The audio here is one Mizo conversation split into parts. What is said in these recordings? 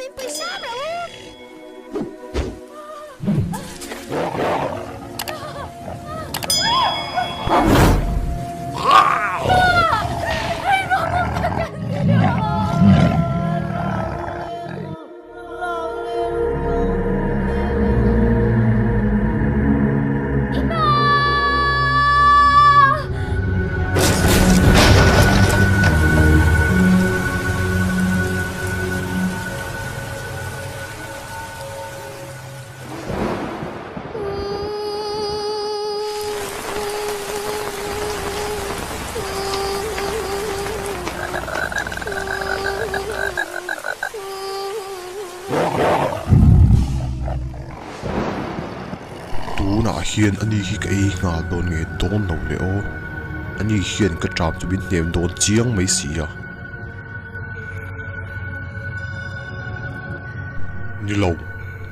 Min pui hram rawh u! Tunah hian ani hi ka ei nghal dawn nge dawn lo le aw. Ani hian ka ṭam chu min hnem dawn chiang mai si a. Ni lo,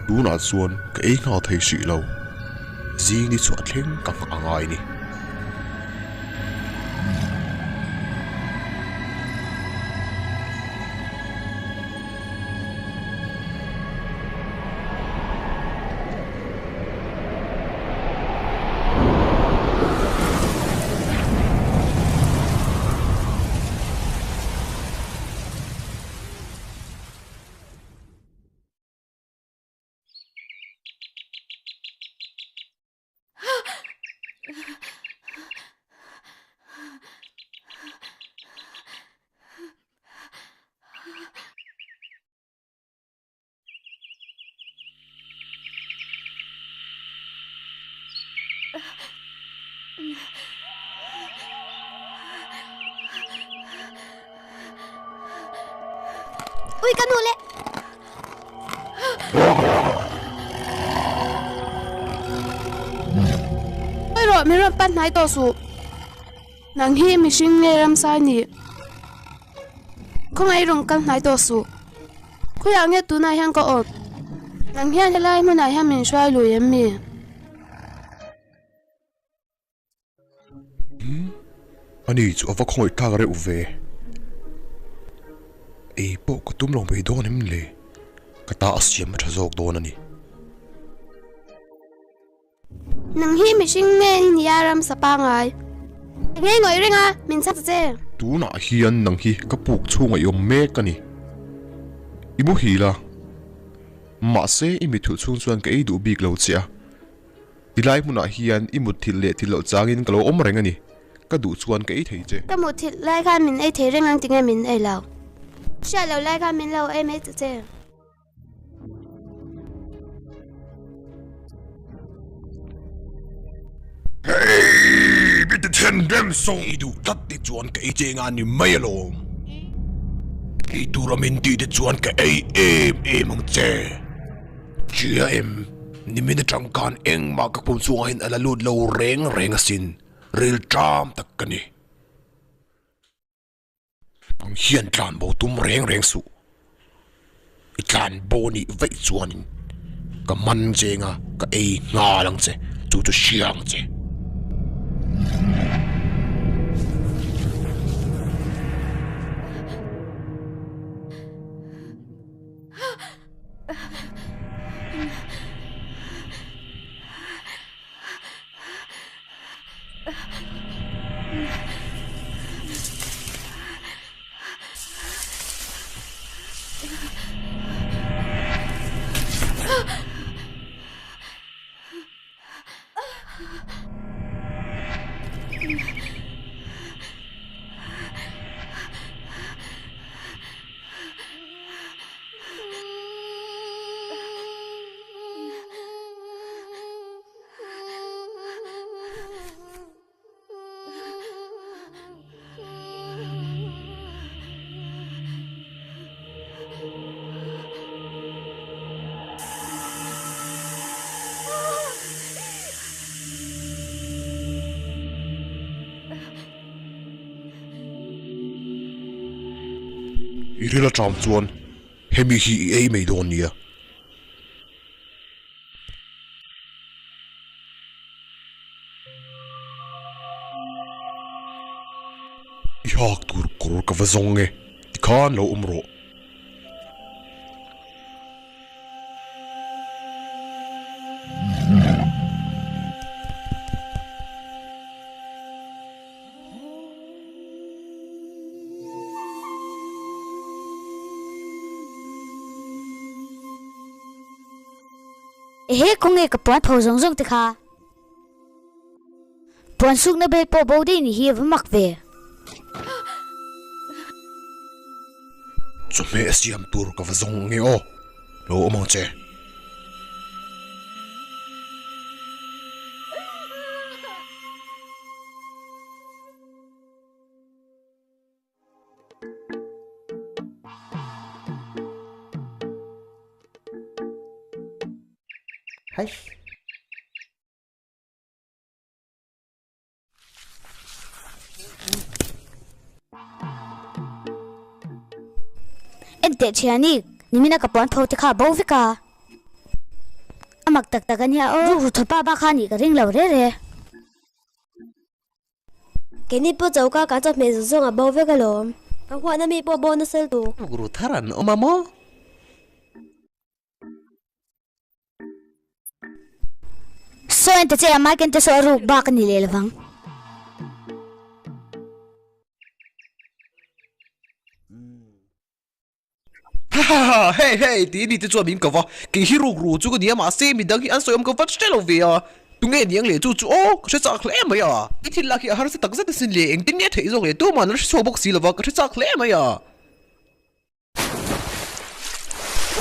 tunah chuan ka ei nghal thei hrih lo. Zing ni chhuah thleng ka nghah a ngai ni. Ui ka nu le. Ui rawh min rawn pan hnai tawh suh. Nang hi mihring nge ramsai ni? Khawngaih rawn kal hnai tawh suh. Khawiah nge tunah hian ka awm? Nang hian helai hmunah hian min hruai lui em mi? Ani chu a va khawngaih tlak reuh ve. Ei pawh ka tum lo mai dawn em le? Ka ta a siam a tha zawk dawn a ni. Nang hi mihring nge i nia ramsa pangai? Eng nge ngawih reng a, min chhak ta che. Tunah hian nang hi ka puk chhungah i awm mek a ni. I muhil a. Mahse i mitthulh chhung chuan ka ei duh bik lo che a. Tilai hmunah hian i mutthilh leh thil loh changin ka lo awm reng a ni. Ka duh chuan ka ei thei che. Ka mutthilh lai khan min ei thei reng ang tinge min ei lo. Hriat loh lai khan min lo ei mai ta che. Hei! Mi ti then rem saw i duh tlat te chuan ka ei che nga ni mai alawm. Ei tura min tih te chuan ka ei em em ang che. Chia em, nimin atang khan engmah ka pum chungah hian a la lut lo reng reng asin, ril ṭam tak ka ni. Ang hian tlanbo tum reng reng suh, i tlanbo nih vaih chuanin ka man cheng a, ka ei nghal ang che, chu chu hria ang che. I ril aṭam chuan hemi hi i ei mai dawn nia. I hak tur kawr ka va zawng e, tikhan lo awm rawh. Ehe, khawnge ka puan pho zawng zawng te kha? Puan sukna bel pawh bo daih ni hi a va mak ve. Chawhmeh siam tur ka va zawng nge aw, lo awm ang che. Enteh thiani, nimina ka puan tho te kha a bo vek a. A mak tak tak a nia aw. Rukru thawpa bak kha nih ka ring lo re re. Keini pawh choka kan chawhmeh zawng zawng a bo vek alawm. Kan huahna mi pawh bo nasa lutuk. Rukru thar an awm a maw? Saw ente che a Mike ente saw a ruk bak a ni leh lovang. Hahaha, hei hei, tih mi te chuan min ko va, kei hi rukru chu ka ni a, mahse midang hi an sawi awm ka vat hre lo ve a, tunge niang leh chu chu aw, ka hre chak hle mai a. I thil lak hi a harsa tak zet asin le, engtin nge theih zawk le, tuma'n an hre chhuak bawk si lo va, ka hre chak hle mai a.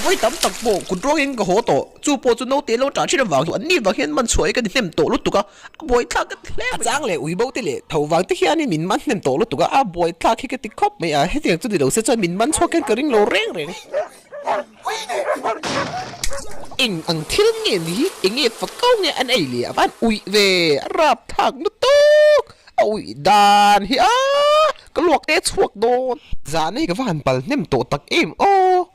Vawi tam tak pawh kut ruangin ka haw tawh, chu pawh chu naute lo ṭah ṭhin avang chu anni vang hian man chhuah hi ka ni hnem tawh lutuk a, A buaithlak ka ti hle mai. A chang leh ui bo te leh tho vang te hianin min man hnem tawh lutuk a, a buaithlak hi ka ti khawp mai a, hetiang chu ni lo se chuan min man chhuak hian ka ring lo reng reng. Eng ang thil nge ni hi, eng nge fakau nge an ei leh a van uih ve, a rap thlak lutuk, a uih dan hi a, ka luak te chhuak dawn. Zahna hi ka va han pal hnem tawh tak em aw.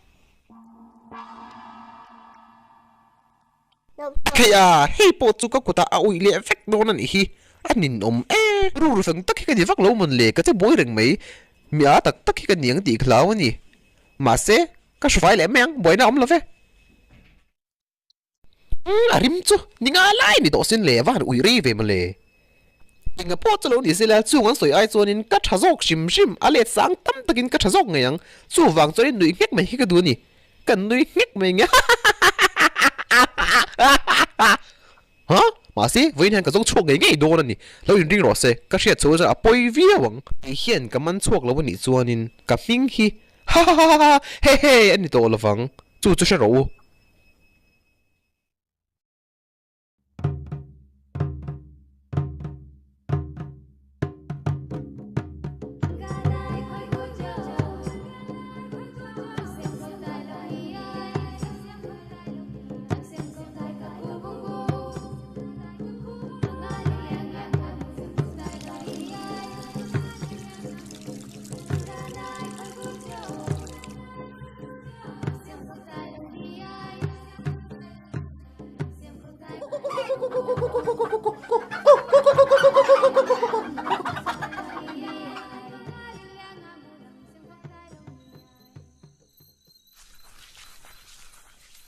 Theih a, hei pawh chu ka kutah a uih leh vek dawn a nih hi, a ninawm e. Ruru feng tak hi ka ni vak lo mawn le, ka che buai reng mai, mi a tak tak hi ka ni ang tih ka hlau a ni. Mahse, ka hrufai leh mai ang, buaina a awm lo ve. Umm, a rim chu ni nga lai ni tawh sin le, a va han uih rei ve maw le. Enga pawh chu lo ni se la, chung an sawi ai chuanin ka tha zawk hrim hrim, a let sang tam takin ka tha zawk ngei ang, chuvang chuanin nuih nghek mai hi ka duh a ni. Kan nui nghek mai nge hahahahahahahaha Ha? Mahse, vawiin hian ka zawng chhuak ngei ngei dawn a ni. Lo inring rawh se, ka hriat chho chuan a pawi viau ang. Kei hian ka man chhuak lo a nih chuanin ka hming hi hahahahaha hehe a ni tawh lovang. Chu chu hre rawh u.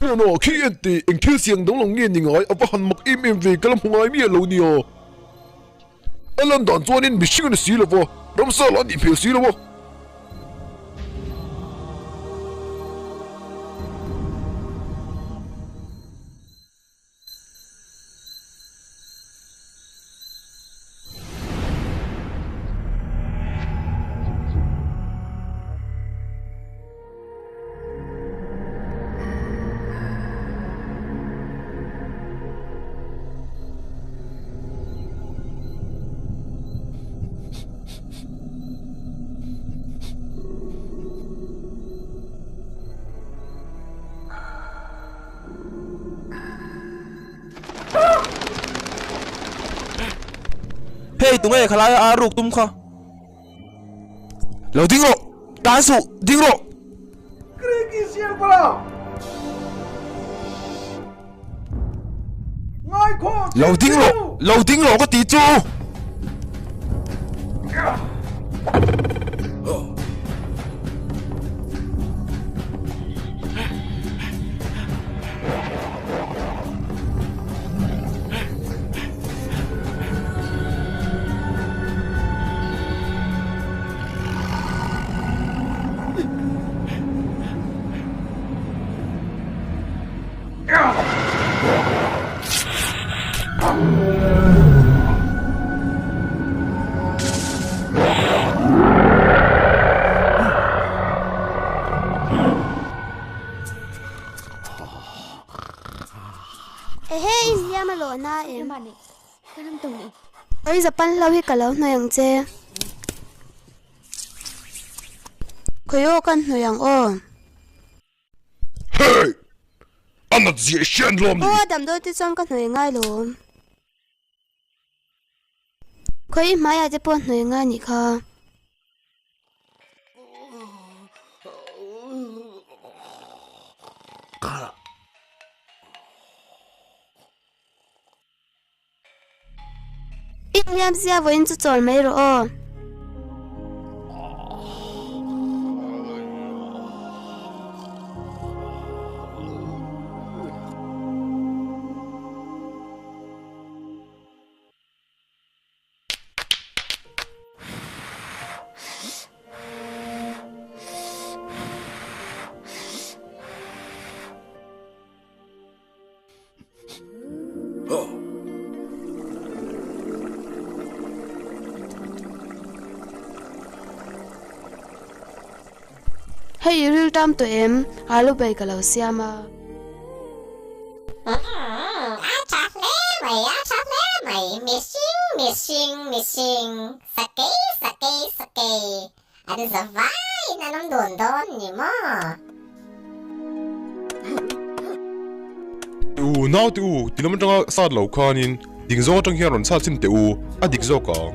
Hmuna khi en teh, eng thil siang dang lo nge ni ngai, a va han mak em em ve, ka la hmu ngai miah lo nia. A lan dan chuanin mihring a ni si lo va, ramsa lah a nih hmel si lo a. Hei tunge khalai a ruk tum kha. Lo ding rawh! Tan suh! Ding rawh! Lo ding rawh! Lo ding rawh ka ti chu! a na em? Awi Japan hlo hi ka lo hnawih ang che. Khawi aw kan hnawih ang aw. Hey! A nat zia i hriat lawm ni? Aw a damdawi te chuan ka hnawih ngai lawm. Khawi i hmaiah te pawh hnawih ngai nih kha. I hniam sia vawiin chu chawl mai rawh aw. Hei i riltam tawh em? Alu bai ka lo siam a. A tha hle mai, a tha hle mai, mihring, mihring, mihring, sakei, sakei, sakei, an za vaiin an awm dun dawn ni maw? U naute u, ti lam atanga sat lo khanin ding zawng atang hian rawn sat chhin teh u, a dik zawk ang.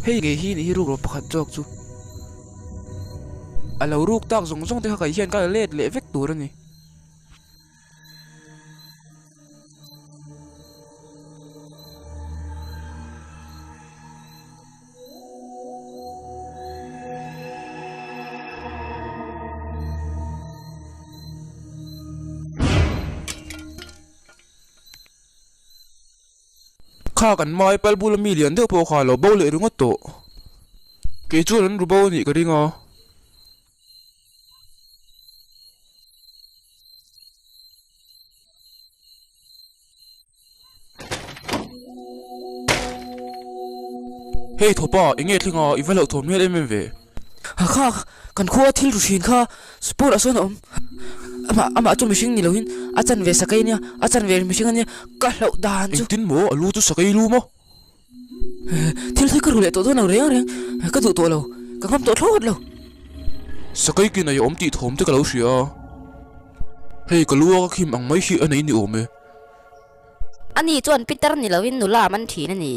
Hei ngei hi nih hi ruk rawh pakhat zawk chu. A lo ruk tak zawng zawng te kha kei hian ka la let leh vek tur a ni. Kha kan mai pal bula mi lian deuh pawh kha a lo bo leh ringawt tawh. Kei chuan an ru bo a nih ka ring a. Hei thawpa, eng nge thleng a, i va hlauh thawm hmel em em ve? Ha kha, kan khua thil ru thin kha sport ah sawn a awm. Amah, amah chu mihring ni loin a chanve sakei ania, a chanve mihring ania, ka hlauh dan chu. Engtin maw, a lu chu sakei lu maw? Thil hi ka ru leh tawh dawn lo reng reng, ka duh tawh lo, ka ngam tawh thlawt lo. Sakei kin a awm tih thawm te ka lo hria a, hei ka lu a ka khim ang mai hi a nei ni awm e. Ani chuan Peter ni loin nula a man thin a ni.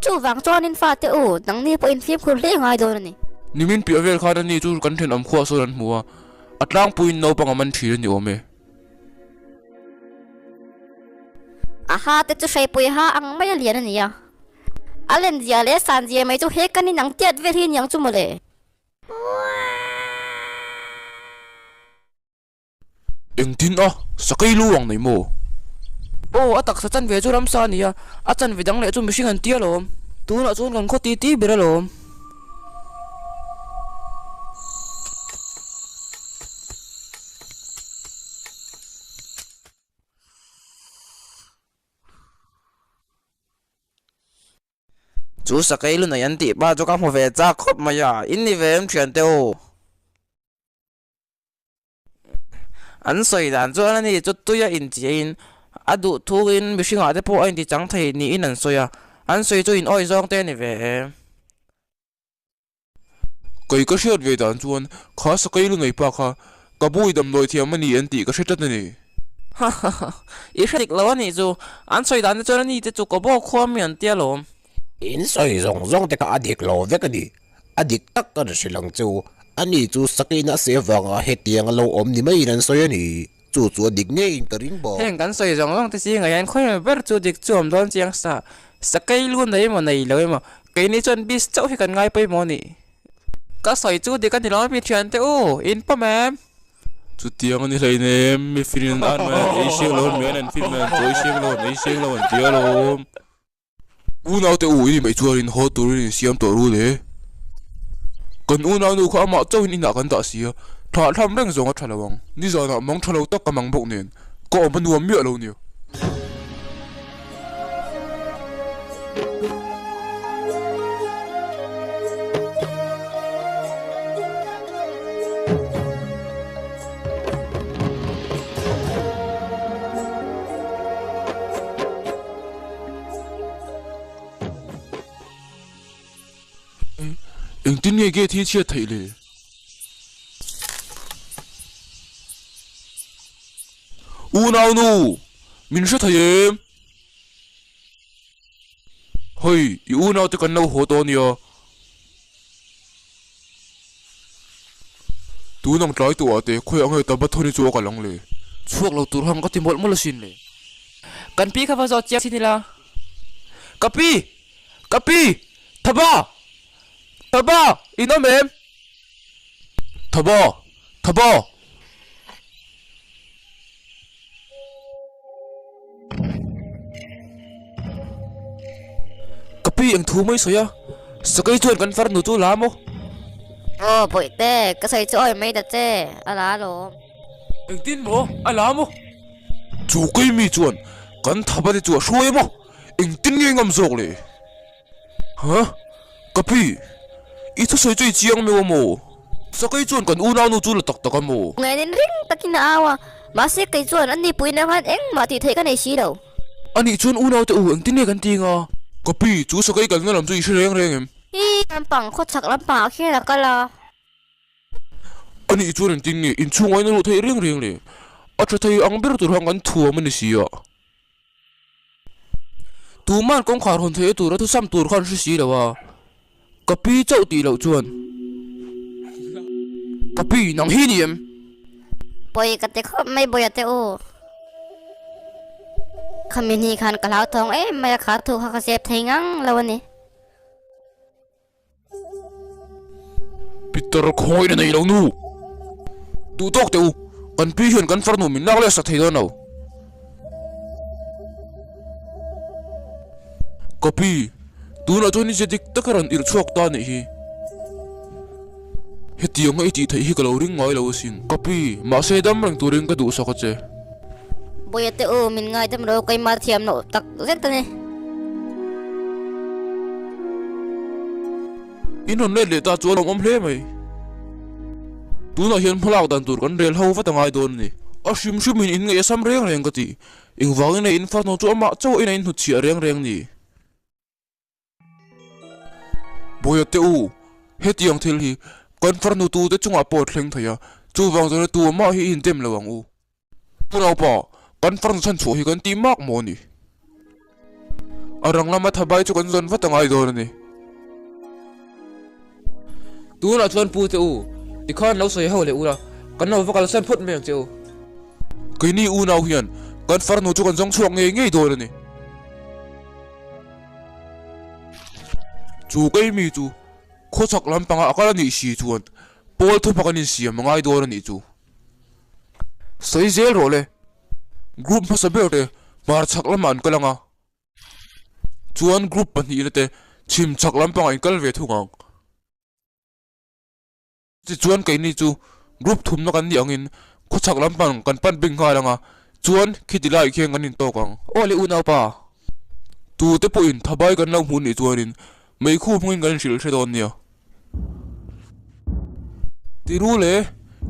Chuvang chuanin fate u, nangni pawhin fimkhur hle ngai dawn a ni. Nimin piah vel khan ani chu kan thenawm khuah sawn an hmu a, a tlangpuiin naupang a man thin a ni awm e. A ha te chu hreipui ha ang mai a lian a ni a. A len zia leh san zia mai chu he kan inang tiat vel hi aniang chu mawle. Engtin a, sakei lu ang nei maw? Aw, a taksa chanve chu ramsa a ni a, a chanve dang leh chu mihring an ti alawm. Tunah chuan kan khaw ti ti ber alawm. Chu sakei lu nei an tih pa chu ka hmu ve chak khawp mai a, in ni ve em thian te u? An sawi dan chuan ani chu tui a inchiahin a duh thungin mihringah te pawh a inti chang thei niin an sawi a, an sawi chu in awih zawng te a ni ve em? Kei ka hriat ve dan chuan kha sakei lu nei pa kha ka bui damdawi thiam a ni an tih ka hre tlat a ni. Ha ha ha, i hre dik lo a nih chu, an sawi dan te chuan a ni te chu ka bawk khua mi an tia lawm. In sawi zawng zawng te kha a dik lo vek a ni, a dik tak ka hre lang chu, a ni chu sakei na se vanga hetiang a lo awm ni maiin an sawi a ni, chu chu a dik ngeiin ka ring bawk. Heng kan sawi zawng zawng te zingah hian khawi ber chu dik chu awm dawn chiang sa, sakei lu nei emaw nei lo emaw Keini chuan bis chauh hi kan ngai pawimawh a nih. Ka sawi chu dik a ni lo mi thiante u, in pawm em? Chutiang a ni hleinem, mi fin an an mai an ei siang lo an mai an fin mai an chawi siang lo an ei siang lo an ti alawm. Unaute u i ni mai chuan in haw turin in siam tawh ru le. Kan unaunu kha amah chauhin inah kan dah si a, thlah thlam reng zawng a tha lo ang. Nizanah mang tha lo tak ka mang bawk nen, ka awm a nuam miah lo nia. Engtin nge gate hi chhiat theih le? Unaunu! Min hre thei em? Hei, i unaute kan lo haw tawh ania. Tun ang tlai tawh ah te khawi ang nge Tabathoni chu a kal ang le? Chhuak lo tur hang ka ti mawlh mawlh asin le. Kan pi kha va zawt chiang chin ila. Ka pi! Ka pi! Thaba! Thaba! In awm em? Thaba! Thaba! Ka pi eng thu mai sawi a, Sakei chuan kan farnu chu la maw? Aw Bawihte, ka sawi chu awi mai ta che, a la alawm. Engtin maw? A la maw? Chu keimi chuan kan thaba te chu a hruai a maw? Engtin nge ngam zawk le? Huh? Ka pi, i thusawi chu i chiang meuh a maw? Sakei chuan kan unaunu chu la tak tak a maw? Ngainin ring takin a au a, mahse kei chuan a nipuiin ang khan engmah tih theih ka nei si lo. Anih chuan unaute u engtin nge kan ti anga? Ka pi, chu sakei kalna lam chu i hre reng reng em? Hi lampang khawchhak lampangah khian a kal a. Anih chuan engtin nge inchhungah in a luh theih reng reng le? A tha thei ang ber tur khan kan thuam a ni si a. Tuman kawngkhar hawn theih tura thusam tur khan hre si lo a, ka pi chauh tih loh chuan. Ka pi, nang hi ni em? Pawi ka ti khawp mai Bawia te u. Khami hnih khan ka hlauthawng em mai a, kha thu kha ka zep thei ngang lo a ni. Peter khawngaih na nei lo nu. Duh tawk teh u, kan pi hian kan farnu min lak leh sak thei dawn lo. Ka pi, tunah chuan i che dik taka rawn irh chhuak ta nih hi. Hetiang a i tih theih hi ka lo ring ngai lo asin. Ka pi, mahse dam reng turin ka duhsak a che. Bawia te u, min ngaidam ro keimah thiam loh tak zet a ni. In rawn let leh ta chu a lawmawm hle mai. Tunah hian hmalak dan tur kan rel ho vat a ngai dawn a ni. A hrim hrimin in ngaih a sam reng reng ka ti. Engvangin a in farnu chu amah chauhin a inhnutchhiah reng reng ni. Bawia te u, hetiang thil hi kan farnu tute chungah pawh a thleng thei a, chuvang chuan tu amah hi i indem lo ang u. Pu Naupa, kan farnu chhan chhuah hi kan tih mak maw ni? A rang lama thabai chu kan zawn vat a ngai dawn a ni. Tunah chuan pu te u, tikhan lo sawi ho leh ula, kan lo va kalsan phawt mai ang che u. Keini unau hian kan farnu chu kan zawng chhuak ngei ngei dawn a ni. Chu keimi chu khawchhak lampangah a kal a nih si chuan pawl thupa kan insiam a ngai dawn a nih chu. Sawi zel rawh le, group hmasa ber te hmar chhak lamah an kal ang a, chuan group pahnihna te chhim chhak lampangah in kal ve thung ang. Tichuan keini chu group thumna kan nih angin khawchhak lampang kan pan bik nghal anga chuan khiti laiah khian kan intawk ang. Aw le unaupa, tute pawhin thabai kan lo hmuh nih chuanin meikhu hmangin kan inhrilh hre dawn nia. Ti ru le,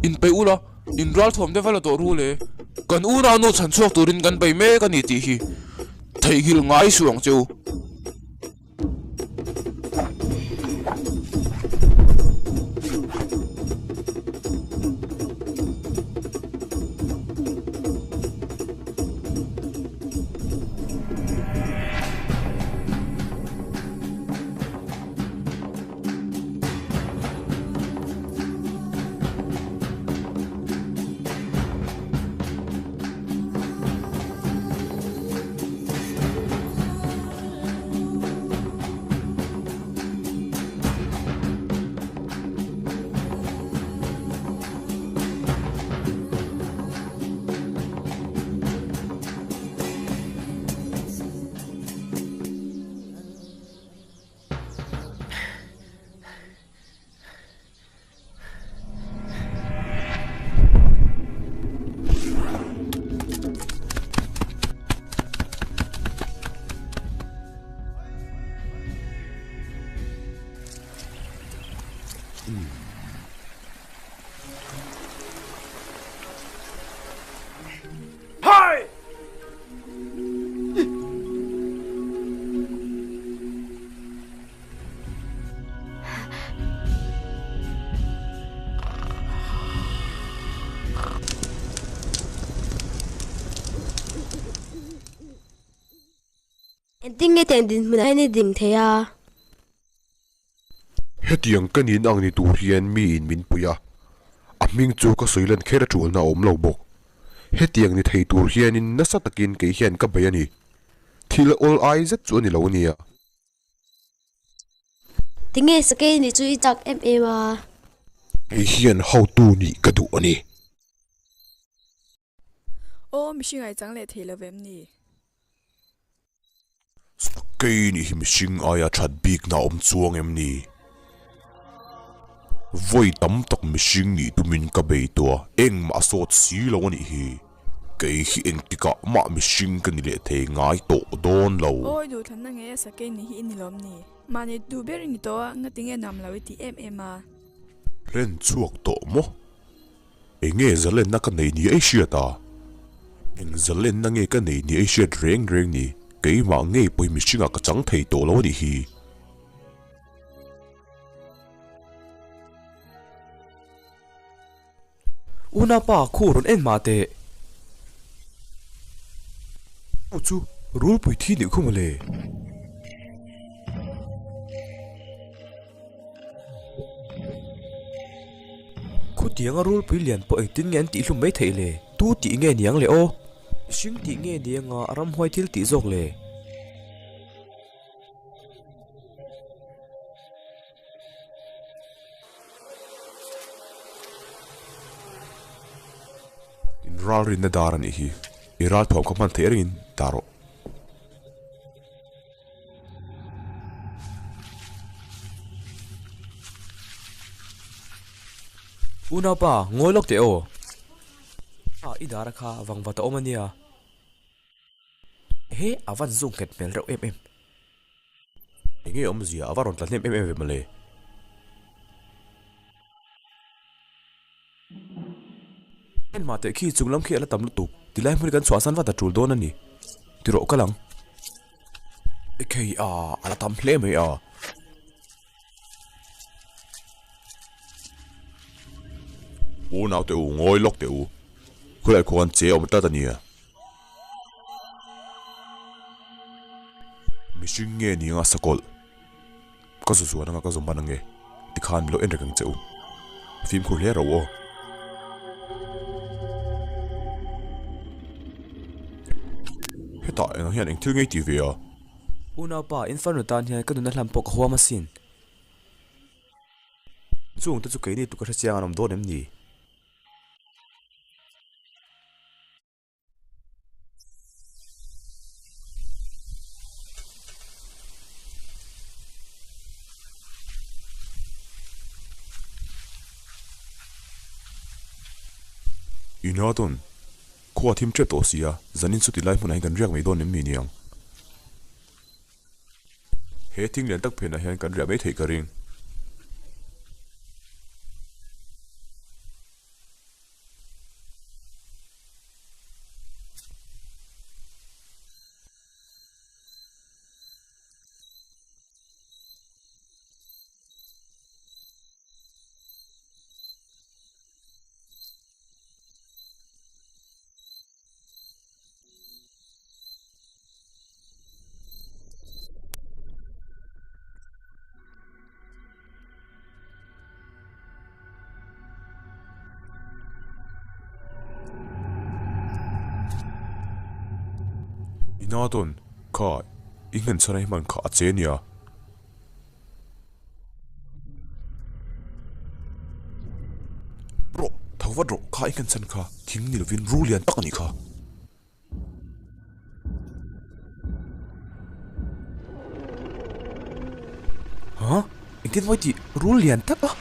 inpeih ula, in ralthuam te va la tawh ru le. Kan unaunu chhan chhuak turin kan bei mek a ni tih hi theihnghilh ngai suh ang che u. Engtin nge tiang dinhmunah hian i ding thei a? Hetiang ka nin ang ni tur hian miin min pui a, a hming chu ka sawi lan kher a ṭulna a awm lo bawk. Hetiang ni thei tur hianin nasa takin kei hian ka bei a ni. Thil awl ai zet chu a ni lo ania. Tinge sakei nih chu i chak em em a? Kei hian hotu nih ka duh a ni. Aw, mihring ai chang leh thei lo vem ni? Sakei nih hi mihring aia that bikna a awm chuang em ni? Vawi tam tak mihring nih tumin ka bei tawh a, engmah a sawt si lo a nih hi. Kei hi engtikah mah mihring ka ni leh thei ngai tawh dawn lo. Awi duhthlanna ngei a sakei nih hi i ni lawm ni? Mahni duh ber i ni tawh a, ngatinge nuam lo i tih em em a? Hlen chhuak tawh maw? Enge zalenna ka nei ni ei hriat a? Eng zalenna nge ka nei ni ei hriat reng reng ni? Keimah ngei pawhin mihringah ka chang thei tawh lo a nih hi. Unaupa khu rawn en mah teh. Aw chu rulpui thi nih khu mawle. Khutianga rulpui lian pawh engtin nge an tihhlum mai theih le? Tu tih nge niang le aw? Mihring tih nge nianga ramhuai thil tih zawk le? In ralrinna dar a nih hi. I ralthuam kha hman theih rengin dah rawh. Unaupa, ngawi lawk teh aw. Ah, i dara kha vangvat a awm a nia. He, a van zung nghet hmel reuh em em. Enge awmzia, a va rawn tla hnem em em ve mawle. Enmah teh khi chung lam khi a la tam lutuk, tilai hmun hi kan chhuahsan vat a tul dawn a ni. Ti rawh kal ang. Ekhei a, a la tam hle mai a. Unau teh u, ngawi lawk teh u. Khulai khuan che awm tlat a nia. Mihring nge ni anga sakawlh? Ka zu zuan anga ka zu hman ange, tikhan min lo en reng ang che u. Fimkhur hle ro aw. Hetah engah hian eng thil ngei ti ve a? Unaupa, in farnu tan hian ka nuna hlam pawh ka huam asin. Chung te chu keini tuk a hrechiang an awm dawn em ni? Inaton, khua thim tep tawh sia, zanin chu tilai hmunah hian kan riak mai dawn em ni niang? He thing lian tak phenah hian kan riah mai theih ka ring. Inaton, kha i nghen chhan a hi hman kha a che nia. Rawh, tho vat rawh, kha i nghen chhan kha thing ni lovin ru lian tak a nih kha. Huh? Engtin mawi tih rul lian tak a?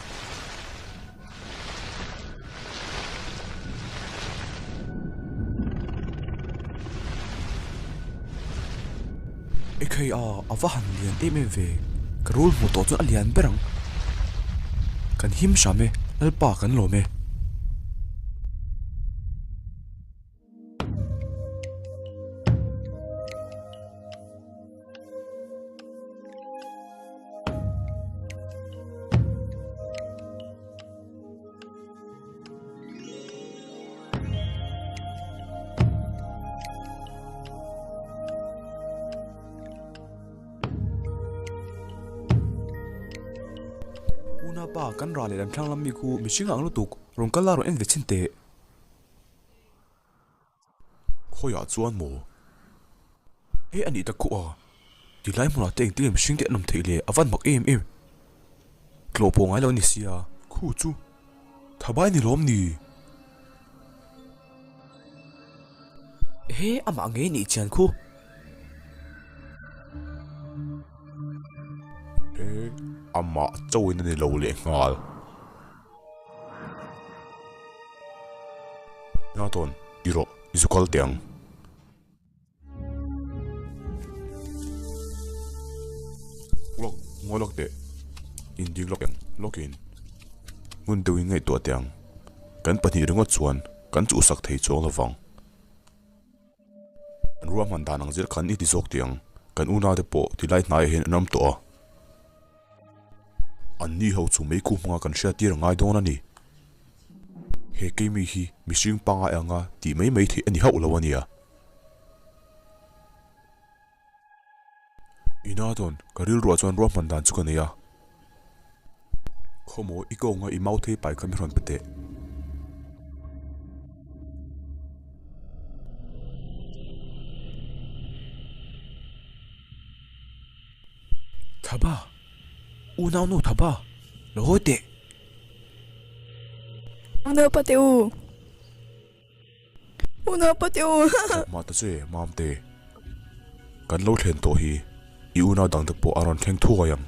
Ekhei a, a va han lian em em ve. Ka rul hmuh tawh chuan a lian ber ang. Kan him hram e, Lalpa kan lawm e. Unapa kan rah leh lam thlang lam mi khu mihring ang lutuk rawn kal la rawn en ve chhin teh. Khawiah chuan maw? He a nih tak khuh a, tilai hmunah te engtin nge mihring te an awm theih le a van mak em em. Tlawh pawh ngai lo a ni sia. Khu chu thabai ni lawm ni? He amah ngei nih chian khu. He amah chauhin a ni lo lehnghal. Nathon, i rawh, i zu kal teh ang. Lawk, ngawi lawk teh. Inding lawk ang, lawkin. Ngun deuhin ngaihtuah teh ang. Kan pahnih ringawt chuan kan chuhsak thei chuang lovang. An ruahman dan ang zel khan i ti zawk teh ang. Kan unaute pawh tilai hnaiah hian an awm tawh a. An ni ho chu meikhu hmanga kan hriat tir a ngai dawn a ni. He keimi hi mihring pangai anga tih mai mai theih a ni hauh lo a nia. Ina tawn ka rilruah chuan ruahman dan chu ka nei a. Khawmaw i kawnga i mau thei pai kha mi rawn pe teh. Thaba! Unau nu Thaba! Lo hawi teh! Unau pa teh u! Unau pa teh u! Mah ta che, Mamte. Kan lo thlen tawh hi i unau dangte pawh a rawn thleng thuai ang.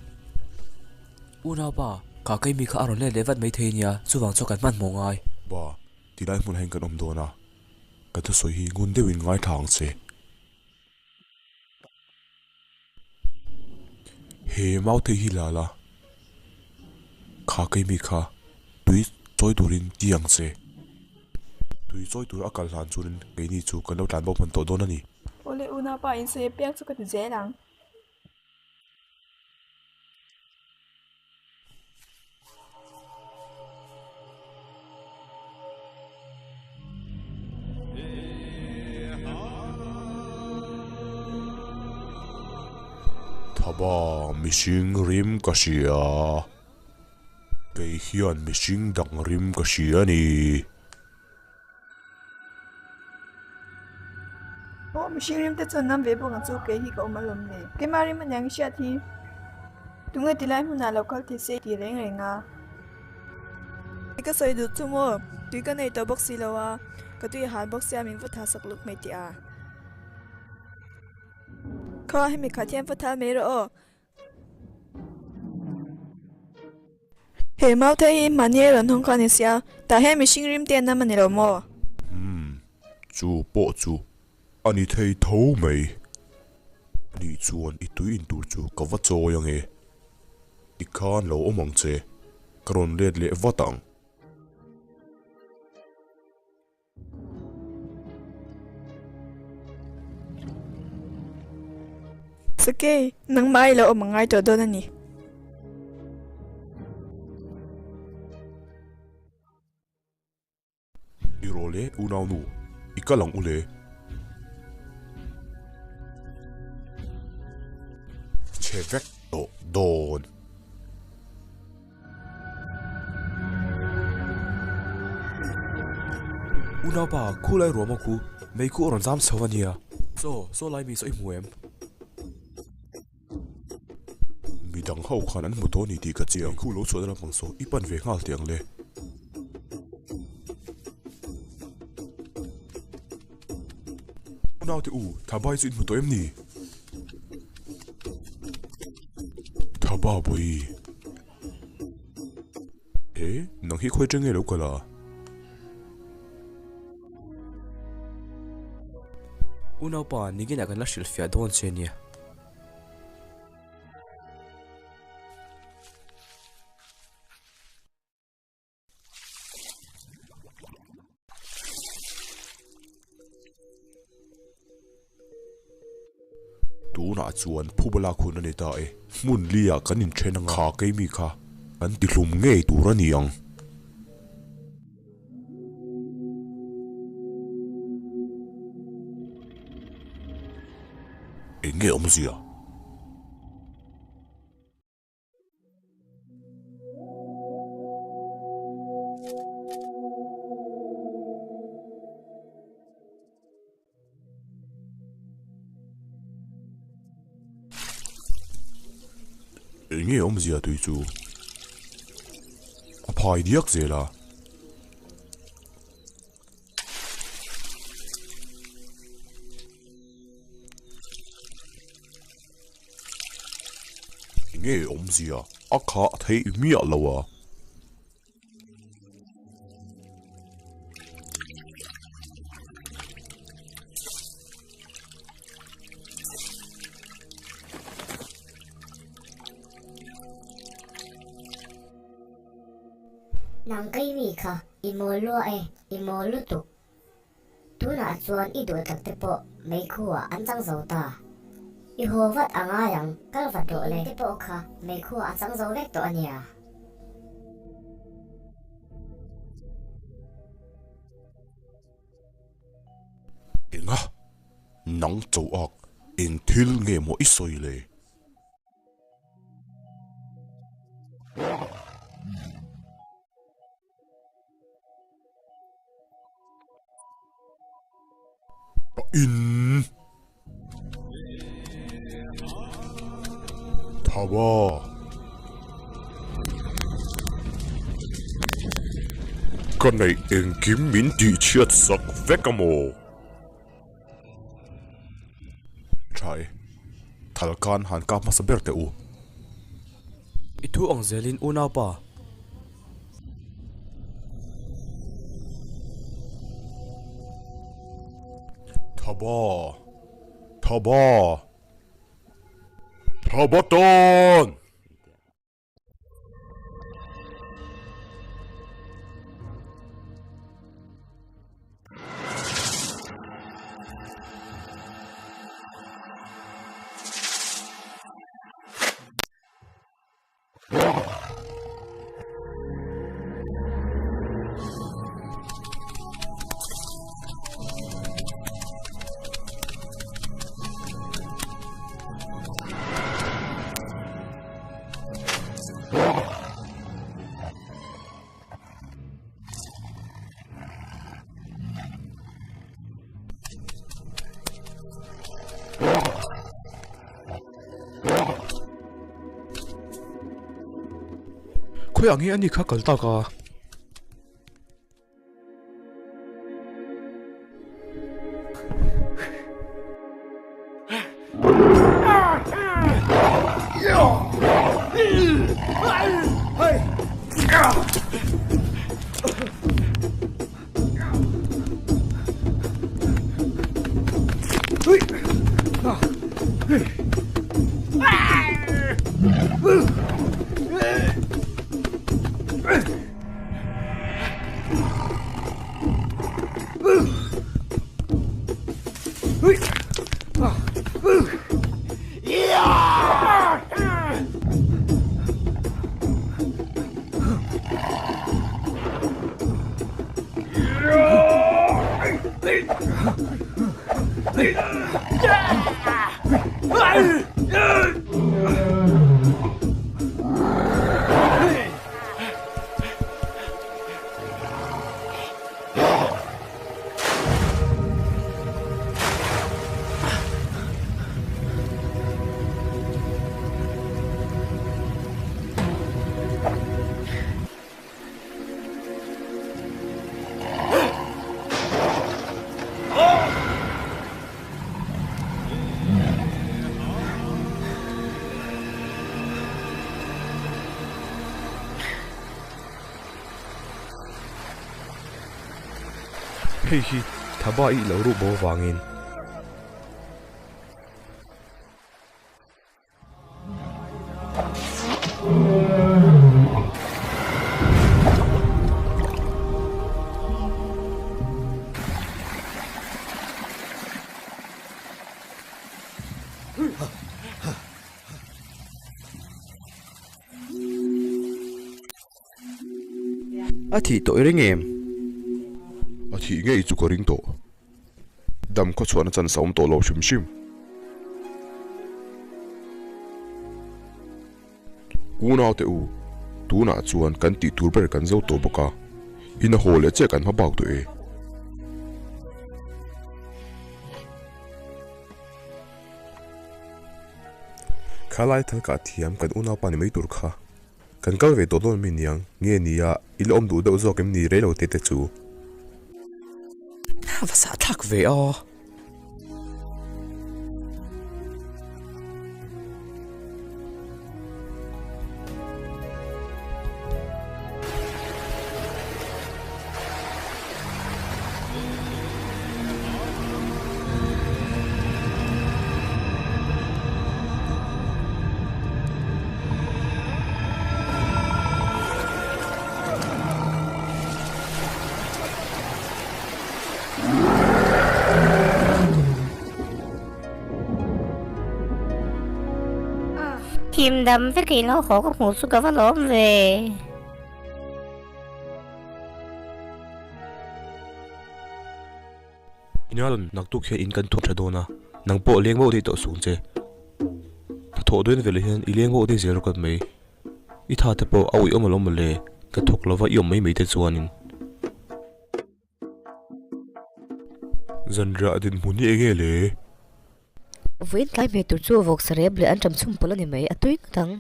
Unau pa, ka keimi kha a rawn let leh vat maithei nia, chuvang chuan kan hmanhmawh ngai. Ba, tilai hmunah hian kan awm dawn a, ka thusawi hi ngun deuhin ngaithla ang che. He mau thei hi la la, kha keimi kha tui chawi turin ti ang che. Tui chawi tur a kal hlan chuanin keini chu kan lo tlan bo hman tawh dawn a ni. Awle unaupa insawi apiang chu ka ti zel ang. Thaba mihring rim ka hria, kei hian mihring dang rim ka hria a ni. Aw mihring rim te chuan nam ve bawk ang chu kei hi ka awm alawm le. Keimah rim aniang i hriat hi. Tunge tilai hmunah lo kal thei se ti reng reng a. Ka sawi duh chu maw, tui ka nei tawh bawk si lo a, ka tui a hal bawk sia min va tha sak luk mai tih a. Kha hemi khat hian va thal mai rawh aw. He mauthei hi mahni a rawn hawng kha a ni sia, tah hian mihring rim te an nam a ni lo maw? Umm, chu pawh chu a ni thei tho mai. Ani chuan i tui in tur chu ka va chawi ange. Tikhan lo awm ang che, ka rawn let leh vat ang. Sakei, nangmah i lo awm a ngai tawh dawn a ni. I rawh le, unaunu, i kal ang u le. Chhe vek tawh dawn. Unaupa, khulai ruam a khu, mei khu a rawn zam chho a nia. Saw, saw lai mi saw i hmu em? Midang ho khan an hmu tawh a ni tih ka chiang. Mei khu lo chhuahna lampang saw i pan ve nghal teh ang le. Unaute u, Thabai chu in hmu tawh em ni? Thaba bawi. He, nang hi khawi atang nge lo kal a? Unaupa, nikinah kan la hrilhfiah dawn che nia. Tunah chuan phuba lak hun a ni ta e. Hmun li ah kan inthen anga kha keimi kha kan tihlum ngei tur a ni ang. Eng nge awmzia? Eng nge awmzia tui chu? A phai diak zel a. Eng nge awmzia? A khah theih miah lo a. Nang kei mi kha i mawl lua e, i mawl lutuk. Tunah chuan i duh tak te pawh meikhuah an chang zo ta. I haw vat a ngai ang, kal vat rawh le te pawh kha meikhuah a chang zo vek tawh a nia. Enga? Nang choak eng thil nge maw i sawi le? In Thaba Ka neih engkim min tihchhiat sak vek a maw? Tha e, thal khan han kap hmasa ber teh u. I thu ang zelin unaupa. Thaba! Thaba! Thaba tawn! Khawiah nge a ni kha kal tak a? Hei hi Thaba i lo ruh bo vangin. A thih tawh i ring em? A thih ngei chu ka ring tawh. Dam khaw chhuahna chance a awm tawh lo hrim hrim. Unaute u, tunah chuan kan tih tur ber kan zo tawh bawk a, in a haw leh chiah kan hma bak duh e. Khalai thal kah thiam kan unaupa ni mai tur kha. Kan kal ve tawh dawn mi niang, nge nia i la awm duh deuh zawk em ni reilo te te chu. Va sah thlak ve aw. Him dam vek in lo haw ka hmuh chu ka va lawm ve. Inalon, naktuk hian in kan thuam tha dawn a, nang pawh leng bauh daih tawh sung che. Hnathawh dawn veleh hian i leng bauh daih zel rawk mai. I tha te pawh a uih awm alawm mawle, ka thawk lova i awm mai mai te chuanin. Zanriah dinhmun hi enge le? Vawiin tlai hmeh tur chu vawksa rep leh an ṭam chhum pawlh a ni mai, a tui ngawt ang.